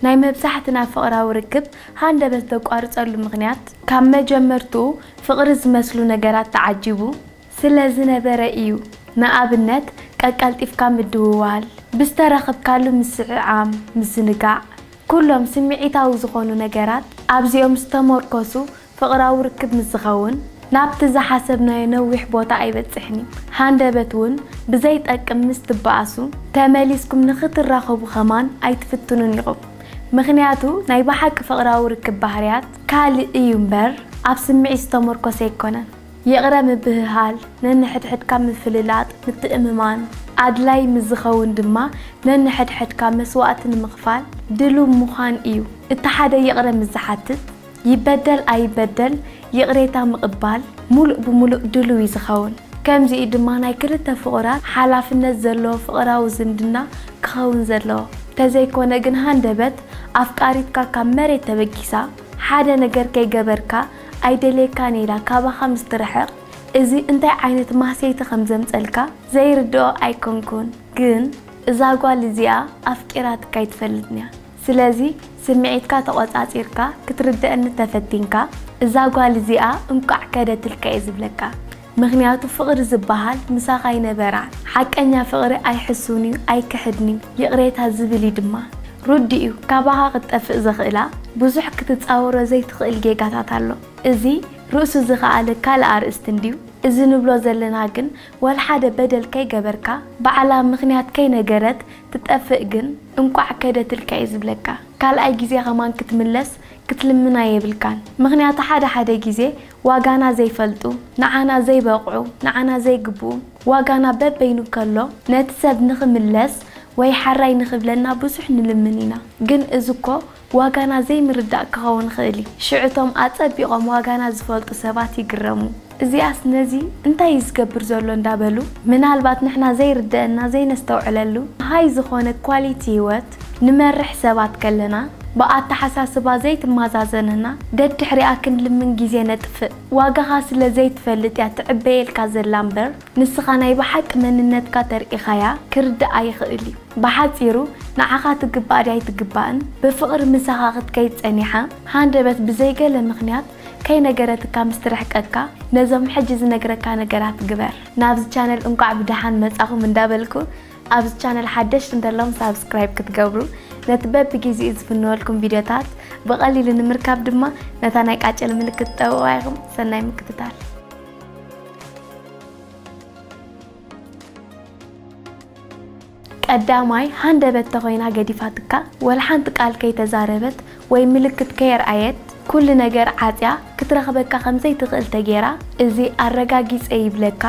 ናይ መብዛሕትና ፍቕራዊ ርክብ ሃንደበት ዘቋርጸሉ ምኽንያት ካብ መጀመርትኡ ፍቕሪ ዝመስሉ ነገራት ተዓጂቡ ስለ ዝነበረ እዩ። ንኣብነት፣ ቀቀልጢፍካ ምድውዋል፣ ብዝተረኸብካሉ ምስዕዓም፣ ምዝንጋዕ፣ ኩሎም ስምዒታዊ ዝኾኑ ነገራት ኣብዚኦም ዝተመርኮሱ ፍቕራዊ ርክብ ምስ ዝኸውን ናብቲ ዝሓሰብናዮ ነዊሕ ቦታ ኣይበጽሕን እዩ። ሃንደበት እውን ብዘይጠቅም ምስ ትበኣሱ ተመሊስኩም ንኽትራኸቡ ኸማን ኣይትፍትኑን ኢኹም። ምኽንያቱ ናይ ብሓቂ ፍቕራዊ ርክብ ባህርያት ካልእ እዩ እምበር ኣብ ስምዒት ዝተመርኮሰ ኣይኮነን። ይቕረ ምብህሃል፣ ነንሕድሕድካ ምፍልላጥ፣ ምትእምማን፣ ኣድላይ ምስ ዝኸውን ድማ ነንሕድሕድካ መስዋእቲ ንምኽፋል ድሉው ምዃን እዩ። እቲ ሓደ ይቕረ ምስ ዝሓትት፣ ይበደል ኣይበደል ይቕሬታ ምቕባል ሙሉእ ብሙሉእ ድሉው እዩ ዝኸውን። ከምዚ'ዩ ድማ ናይ ክልተ ፍቑራት ሓላፍነት ዘለዎ ፍቕራዊ ዝምድና ክኸውን ዘለዎ። ተዘይኮነ ግን ሃንደበት ኣፍቃሪትካ ካብ መሬት ተበጊሳ ሓደ ነገር ከይገበርካ ኣይደልየካን ኢላ ካባኻ ምስ ትርሕቕ፣ እዚ እንታይ ዓይነት ማህሰይቲ ከም ዘምጸልካ ዘይርድኦ ኣይኮንኩን። ግን እዛ ጓል እዚኣ ኣፍቂራትካ ኣይትፈልጥን'ያ። ስለዚ ስምዒትካ ተቖጻጺርካ ክትርድኣኒ ተፈቲንካ፣ እዛ ጓል እዚኣ እንቋዕ ከደትልካ እየ ዝብለካ። ምኽንያቱ ፍቕሪ ዝበሃል ምሳኻ ኣይነበራን። ሓቀኛ ፍቕሪ ኣይሕሱን'ዩ፣ ኣይክሕድን'ዩ፣ ይቕሬታ ዝብል'ዩ ድማ። ርዱእ'ዩ፣ ካባኻ ክትጠፍእ ዘኽእላ ብዙሕ ክትጻወሮ ዘይትኽእል ጌጋታት ኣሎ። እዚ ርእሱ ዝኸኣለ ካልእ ኣርእስቲ እንድዩ። እዚ ንብሎ ዘለና ግን ዋላ ሓደ በደል ከይገበርካ ባዕላ ምኽንያት ከይነገረት ትጠፍእ ግን እንቋዕ ከደትልካ እየ ዝብለካ። ካልኣይ ግዜ ኸማን ክትምለስ ክትልምና የብልካን። ምኽንያቱ ሓደ ሓደ ግዜ ዋጋና ዘይፈልጡ፣ ንዓና ዘይበቕዑ፣ ንዓና ዘይግብኡ፣ ዋጋና በበይኑ ከሎ ነቲ ሰብ ንኽምለስ ወይ ሓራይ ንኽብለና ብዙሕ ንልምን ኢና። ግን እዚ እኮ ዋጋና ዘይምርዳእ ክኸውን ይኽእል እዩ። ሽዑ እቶም ኣጸቢቖም ዋጋና ዝፈልጡ ሰባት ይግረሙ። እዚኣስ ነዚ እንታይ እዩ ዝገብር ዘሎ እንዳበሉ ምናልባት ንሕና ዘይርደአና ዘይነስተውዕለሉ ሃይ ዝኾነ ኳሊቲ ህይወት ንመርሕ ሰባት ከለና ብኣተሓሳስባ ዘይትመዛዘነና ደድሕሪኣ ክንልምን ግዜ ነጥፍእ። ዋጋኻ ስለ ዘይትፈልጥ እያ ትዕበየልካ ዘላ እምበር ንስኻ ናይ ብሓቂ መንነትካ ተርኢኻያ ክርድኣ ይኽእል እዩ። ብሓጺሩ ንዓኻ ትግባእ ድያ ኣይትግባእን ብፍቕሪ ምሳኻ ክትከይድ ጸኒሓ ሃንደበት ብዘይገለ ምኽንያት ከይነገረትካ ምስ ትርሕቀካ ነዞም ሕጂ ዝነግረካ ነገራት ግበር። ናብዚ ቻነል እንቋዕ ብደሓን መጻኹም እንዳበልኩ ኣብዚ ቻነል ሓደሽቲ እንተለኹም ሳብስክራይብ ክትገብሩ ነቲ በብግዜኡ ዝፍነወልኩም ቪድዮታት ብቐሊሉ ንምርካብ ድማ ነታ ናይ ቃጭል ምልክት ትጠውቑዋ ኢኹም። ሰናይ ምክትታል። ቀዳማይ ሃንደበት ተኾይና ገዲፋትካ ወላ ሓንቲ ቃል ከይተዛረበት ወይ ምልክት ከየርኣየት ኩሉ ነገር ዓጽያ ክትረኽበካ ከም ዘይትኽእል ተጌራ እዚ ኣረጋጊጸ ይብለካ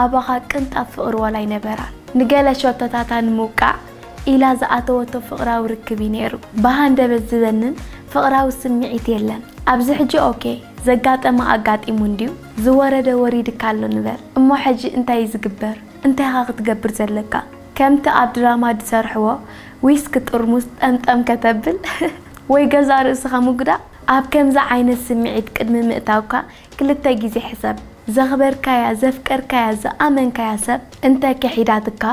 ኣባኻ ቅንጣብ ፍቕሪ ዋላ ኣይነበራን። ንገለ ሸቶታታ ንምውቃዕ ኢላ ዝኣተወቶ ፍቕራዊ ርክብ እዩ ነይሩ። ብሃንደበት ዝበንን ፍቕራዊ ስምዒት የለን። ኣብዚ ሕጂ ኦኬ ዘጋጠመ ኣጋጢሙ እንድዩ ዝወረደ ወሪድካ ኣሎ ንበል። እሞ ሕጂ እንታይ እዩ ዝግበር? እንታይ ኢኻ ክትገብር ዘለካ? ከምቲ ኣብ ድራማ ዝሰርሕዎ ዊስኪ ጥርሙስ ጠምጠም ከተብል ወይ ገዛእ ርእስኻ ምጉዳእ? ኣብ ከምዚ ዓይነት ስምዒት ቅድሚ ምእታውካ ክልተ ግዜ ሕሰብ። ዘኽበርካያ፣ ዘፍቀርካያ፣ ዝኣመንካያ ሰብ እንተ ክሒዳትካ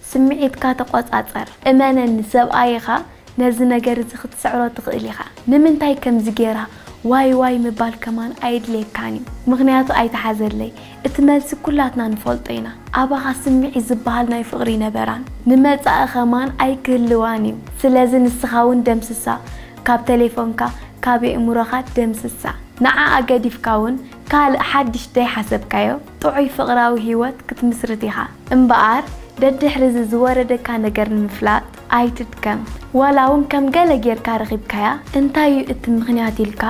ስምዒትካ ተቖጻጸር። እመነኒ ሰብኣይኻ ነዚ ነገር እዚ ክትስዕሮ ትኽእል ኢኻ። ንምንታይ ከምዚ ገይራ ዋይ ዋይ ምባል ከማን ኣየድልየካን እዩ። ምኽንያቱ ኣይትሓዘለይ። እቲ መልሲ ኩላትና ንፈልጦ ኢና። ኣባኻ ስምዒት ዝበሃል ናይ ፍቕሪ ይነበራን ንመጻኢ ከማን ኣይክህልዋን እዩ። ስለዚ ንስኻ እውን ደምስሳ። ካብ ተሌፎንካ፣ ካብ የእምሮኻ ደምስሳ። ንዓኣ ገዲፍካ እውን ካልእ ሓድሽ ዘይሓሰብካዮ ጥዑይ ፍቕራዊ ህይወት ክትምስርት ኢኻ። እምበኣር ደድሕሪ እዚ ዝወረደካ ነገር ንምፍላጥ ኣይትድከም። ዋላ እውን ከም ገለ ጌርካ ረኺብካያ እንታይ እዩ እቲ ምኽንያት ኢልካ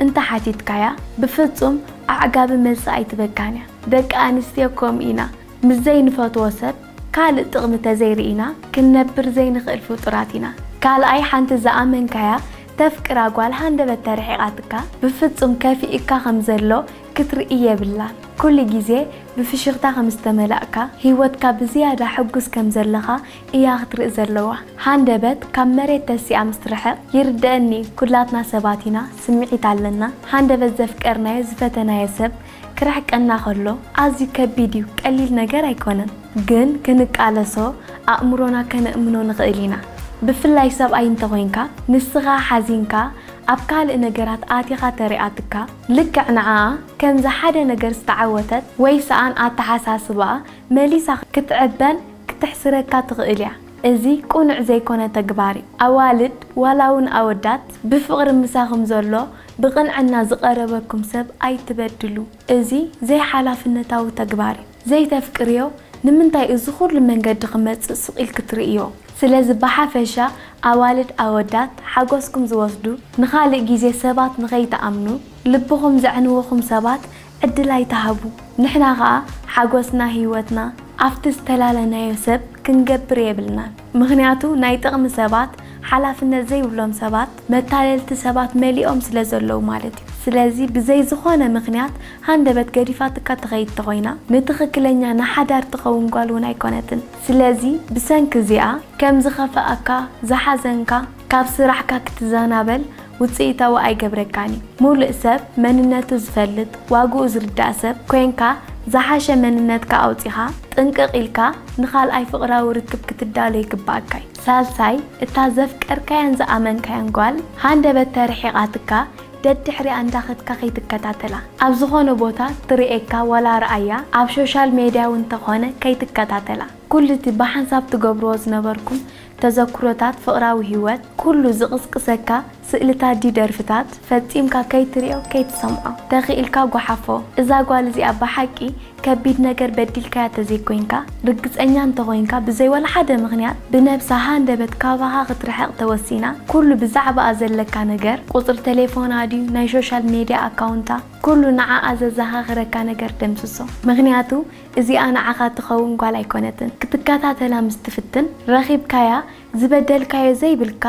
እንተ ሓቲትካያ ብፍጹም ኣዕጋቢ መልሲ ኣይትበካን እያ። ደቂ ኣንስትዮ ከምኡ ኢና። ምስ ዘይንፈትዎ ሰብ ካልእ ጥቕሚ ተዘይርኢና ክንነብር ዘይንኽእል ፍጡራት ኢና። ካልኣይ ሓንቲ ዝኣመንካያ ተፍቅራ ጓል ሃንደበት ተርሒቓትካ ብፍጹም ከፊእካ ከም ዘሎ ክትርኢ የብላን። ኩሉ ግዜ ብፍሽኽታ ከም ዝተመላእካ ህይወትካ ብዝያዳ ሕጉስ ከም ዘለኻ እያ ክትርኢ ዘለዋ። ሃንደበት ካብ መሬት ተሲኣ ምስ ትርሕቕ ይርደኣኒ ኩላትና ሰባት ኢና ስምዒት ኣለና። ሃንደበት ዘፍቀርናዮ ዝፈተናዮ ሰብ ክርሕቀና ከሎ ኣዝዩ ከቢድ እዩ ቀሊል ነገር ኣይኮነን። ግን ክንቃለሶ ኣእምሮና ከነእምኖ ንኽእል ኢና። ብፍላይ ሰብኣይ እንተኾይንካ፣ ንስኻ ሓዚንካ ኣብ ካልእ ነገራት ኣቲኻ ተሪኣትካ፣ ልክዕ ንዓኣ ከምዚ ሓደ ነገር ዝተዓወተት ወይ ሰኣን ኣተሓሳስባኣ መሊሳ ክትዕበን ክትሕስረካ ትኽእል እያ። እዚ ቅኑዕ ዘይኮነ ተግባር እዩ። ኣዋልድ ዋላ እውን ኣወዳት ብፍቕሪ ምሳኹም ዘሎ ብቕንዕና ዝቐረበኩም ሰብ ኣይትበድሉ። እዚ ዘይሓላፍነታዊ ተግባር እዩ። ዘይተፍቅርዮ ንምንታይ እዚ ኩሉ መንገዲ ክመጽእ ስቕ ኢልኪ ትርእዮ? ስለዚ ብሓፈሻ ኣዋልድ ኣወዳት ሓጎስኩም ዝወስዱ፣ ንኻልእ ግዜ ሰባት ንኸይትኣምኑ፣ ልብኹም ዘዕንውኹም ሰባት ዕድል ኣይትሃቡ። ንሕና ኸኣ ሓጎስና ህይወትና ኣብቲ ዝተላለናዮ ሰብ ክንገብር የብልናን። ምኽንያቱ ናይ ጥቕሚ ሰባት፣ ሓላፍነት ዘይብሎም ሰባት፣ መታለልቲ ሰባት መሊኦም ስለ ዘለዉ ማለት እዩ። ስለዚ ብዘይ ዝኾነ ምኽንያት ሃንደበት ገዲፋትካ ትኸይድ ተኾይና፣ ንትኽክለኛ ንሓዳር ትኸውን ጓል እውን ኣይኮነትን። ስለዚ ብሰንኪ እዚኣ ከም ዝኸፈኣካ፣ ዝሓዘንካ፣ ካብ ስራሕካ ክትዘናበል ውፅኢታዊ ኣይገብረካን እዩ። ሙሉእ ሰብ መንነቱ ዝፈልጥ፣ ዋግኡ ዝርዳእ ሰብ ኮይንካ፣ ዝሓሸ መንነትካ ኣውፂኻ፣ ጥንቅቕ ኢልካ ንኻልኣይ ፍቕራዊ ርክብ ክትዳሎ ይግባኣካ እዩ። ሳልሳይ፣ እታ ዘፍቀርካያን ዝኣመንካያን ጓል ሃንደበት ተርሒቓትካ፣ ደድሕሪኣ እንዳኸድካ ከይትከታተላ። ኣብ ዝኾነ ቦታ ትርእየካ ዋላ ርኣያ፣ ኣብ ሶሻል ሜድያ እውን እንተኾነ ከይትከታተላ። ኩሉ እቲ ብሓንሳብ ትገብርዎ ዝነበርኩም ተዘክሮታት ፍቕራዊ ህይወት፣ ኩሉ ዝቕስቅሰካ ስእልታት ድዩ ደርፍታት፣ ፈጺምካ ከይትርእዮ ከይትሰምዖ። ተኽኢልካ ጓሓፎ። እዛ ጓል እዚኣ ብሓቂ ከቢድ ነገር በዲልካያ ተዘይኮይንካ፣ ርግጸኛ እንተኾይንካ ብዘይ ወላ ሓደ ምኽንያት ብነብሳ ሃንደበት ካባኻ ክትርሕቕ ተወሲና፣ ኩሉ ብዛዕባኣ ዘለካ ነገር፣ ቁጽሪ ተሌፎና ድዩ፣ ናይ ሶሻል ሜድያ ኣካውንታ፣ ኩሉ ንዓኣ ዘዘኻኽረካ ነገር ደምስሶ። ምኽንያቱ እዚኣ ንዓኻ ትኸውን ጓል ኣይኮነትን። ክትከታተላ ምስ ትፍትን፣ ረኺብካያ፣ ዝበደልካዮ ዘይብልካ፣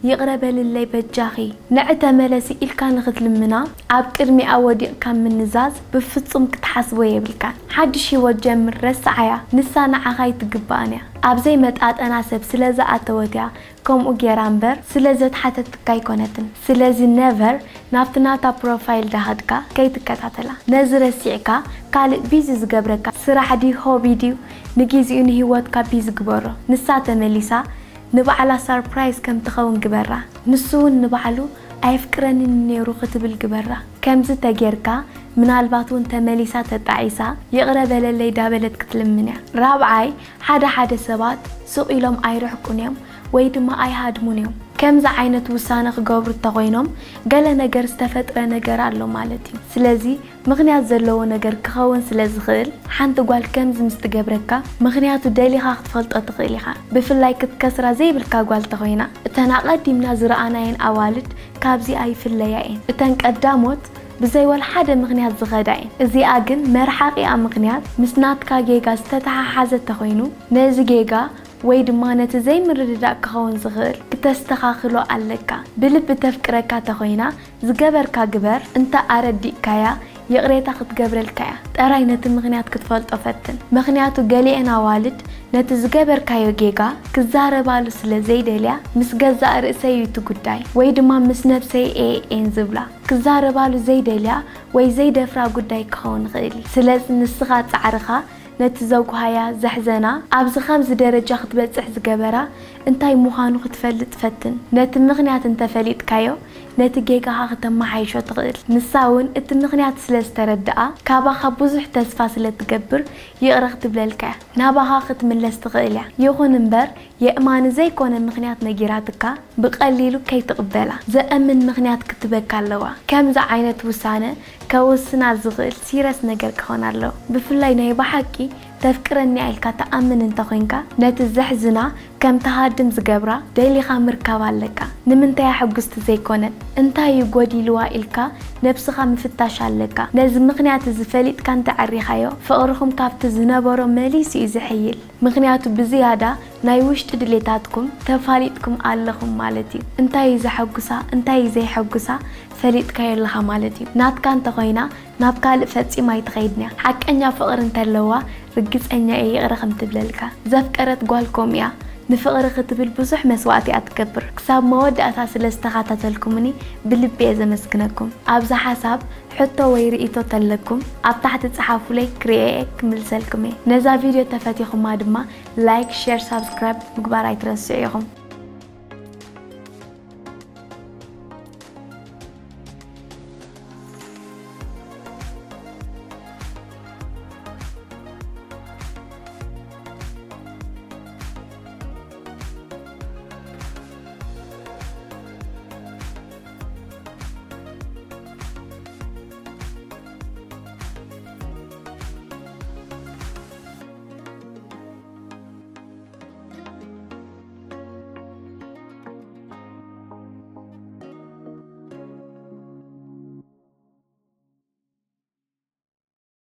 ይቕረ በልለይ በጃኺ፣ ንዒ ተመለሲ ኢልካ ንኽትልምና፣ ኣብ ቅድሚኣ ወዲቕካ ምንዛዝ ብፍጹም ክትሓስቦ የብልካን። ሓድሽ ህይወት ጀምር፣ ረስዓያ። ንሳ ንዓኻ ኣይትግባእን እያ። ኣብ ዘይመጣጠና ሰብ ስለ ዝኣተወት እያ ከምኡ ጌራ እምበር ስለ ዘትሓተትካ ኣይኮነትን። ስለዚ ነቨር ናብቲ ናታ ፕሮፋይል ዳኸድካ ከይትከታተላ። ነዚ ረሲዕካ ካልእ ቢዚ ዝገብረካ ስራሕ ድዩ ሆቢ ድዩ ንጊዜኡ ንህይወትካ ቢዚ ግበሮ። ንሳ ተመሊሳ ንባዕላ ሳርፕራይዝ ከም ትኸውን ግበራ። ንሱ እውን ንባዕሉ ኣየፍቅረንን ነይሩ ክትብል ግበራ። ከምዚ ተጌርካ ምናልባት እውን ተመሊሳ ተጣዒሳ ይቕረ በለለይ ዳበለት ክትልምን እያ። ራብዓይ፣ ሓደ ሓደ ሰባት ስቕ ኢሎም ኣይርሕቁን እዮም ወይ ድማ ኣይሃድሙን እዮም። ከምዚ ዓይነት ውሳነ ክገብሩ እንተኾይኖም ገለ ነገር ዝተፈጥረ ነገር ኣሎ ማለት እዩ። ስለዚ ምኽንያት ዘለዎ ነገር ክኸውን ስለ ዝኽእል ሓንቲ ጓል ከምዚ ምስ ትገብረካ ምኽንያቱ ደሊኻ ክትፈልጦ ትኽእል ኢኻ። ብፍላይ ክትከስራ ዘይብልካ ጓል ተኾይና። እተን ኣቐዲምና ዝረኣናየን ኣዋልድ ካብዚኣ ይፍለያ እየን። እተን ቀዳሞት ብዘይ ወላ ሓደ ምኽንያት ዝኸዳ እየን። እዚኣ ግን መርሓቒኣ ምኽንያት ምስ ናትካ ጌጋ ዝተተሓሓዘ ተኾይኑ ነዚ ጌጋ ወይ ድማ ነቲ ዘይምርድዳእ ክኸውን ዝኽእል ክተስተኻኽሎ ኣለካ። ብልቢ ተፍቅረካ ተኾይና ዝገበርካ ግበር፣ እንተ ኣረዲእካያ ይቕሬታ ክትገብረልካ እያ። ጠራይ ነቲ ምኽንያት ክትፈልጦ ፈትን። ምኽንያቱ ገሊኤን ኣዋልድ ነቲ ዝገበርካዮ ጌጋ ክዛረባሉ ስለ ዘይደልያ ምስ ገዛእ ርእሰይ እዩ እቲ ጉዳይ ወይ ድማ ምስ ነብሰይ እየ እየን ዝብላ። ክዛረባሉ ዘይደልያ ወይ ዘይደፍራ ጉዳይ ክኸውን ይኽእል እዩ። ስለዚ ንስኻ ጻዕርኻ ነቲ ዘጉሃያ፣ ዘሕዘና፣ ኣብዚ ከምዚ ደረጃ ክትበጽሕ ዝገበራ እንታይ ምዃኑ ክትፈልጥ ፈትን። ነቲ ምኽንያት እንተፈሊጥካዮ ነቲ ጌጋኻ ከተመሓይሾ ትኽእል። ንሳ እውን እቲ ምኽንያት ስለ ዝተረድኣ ካባኻ ብዙሕ ተስፋ ስለ ትገብር ይቕረ ክትብለልካ እያ። ናባኻ ክትምለስ ትኽእል እያ። ይኹን እምበር የእማኒ ዘይኮነ ምኽንያት ነጊራትካ ብቐሊሉ ከይትቕበላ። ዘእምን ምኽንያት ክትበካ ኣለዋ። ከምዚ ዓይነት ውሳነ ከውስና ዝኽእል ሲረስ ነገር ክኾን ኣለዎ። ብፍላይ ናይ ብሓቂ ተፍቅረኒ ኢልካ ትኣምን እንተኾይንካ ነቲ ዘሕዝና ከም ትሃድም ዝገብራ ደሊኻ ምርካብ ኣለካ። ንምንታይ እያ ሕጉስቲ ዘይኮነት? እንታይ እዩ ጎዲልዋ ኢልካ ነብስኻ ምፍታሽ ኣለካ። ነዚ ምኽንያት እዚ ፈሊጥካ እንተዐሪኻዮ ፍቕርኹም ካብቲ ዝነበሮ መሊሱ እዩ ዝሕይል። ምኽንያቱ ብዝያዳ ናይ ውሽጢ ድሌታትኩም ተፋሊጥኩም ኣለኹም ማለት እዩ። እንታይ እዩ ዘሐጉሳ እንታይ እዩ ዘይሐጉሳ ፈሊጥካዮ ኣለኻ ማለት እዩ። ናትካ እንተኾይና ናብ ካልእ ፈጺማ ኣይትኸይድን እያ። ሓቀኛ ፍቕሪ እንተለዋ ርግጸኛ እየ ይቕረ ከም ትብለልካ። ዘፍቀረት ጓል ከምኡ እያ። ንፍቕሪ ክትብል ብዙሕ መስዋእቲ እያ ትገብር። ክሳብ መወዳእታ ስለ ዝተኸታተልኩምኒ ብልቢ እየ ዘመስግነኩም። ኣብዚ ሓሳብ ሕቶ ወይ ርእይቶ ተለኩም ኣብ ታሕቲ ጸሓፉለይ ክርእየ እየ ክምልሰልኩም እየ። ነዛ ቪድዮ ተፈቲኹማ ድማ ላይክ፣ ሸር፣ ሳብስክራይብ ምግባር ኣይትረስዑ ኢኹም።